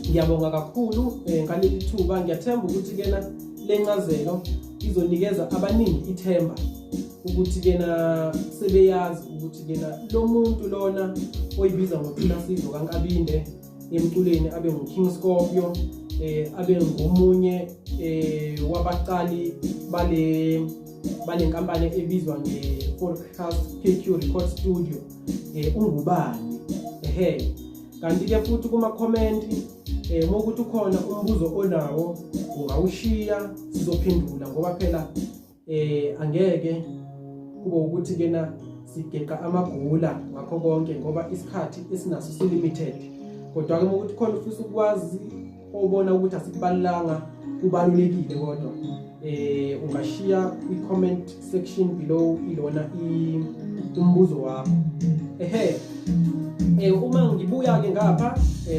Ngiyabonga kakhulu ngaleli thuba. Ngiyathemba ukuthi kena lencazelo izonikeza abaningi ithemba ukuthi kena sebeyazi ukuthi kena lo muntu lona oyibiza ngoThulasizwe kaNkabinde emculweni, abe nguKing Scorpio, abe ngomunye wabaqali bale nkampani ebizwa nge-Forecast KQ Record Studio, ungubani. Ehe, kanti ke futhi kuma comment, uma ukuthi ukhona umbuzo onawo, ungawushiya, sizophendula, ngoba phela angeke kube ukuthi kena sigeqa amagula ngakho konke, ngoba isikhathi esinaso si-limited. Kodwa ke uma ukuthi khona ufisa ukwazi, obona ukuthi asikubalulanga, kubalulekile, kodwa ungashiya kwi-comment section below ilona umbuzo wakho. Ehe, uma ngibuya ke ngapha.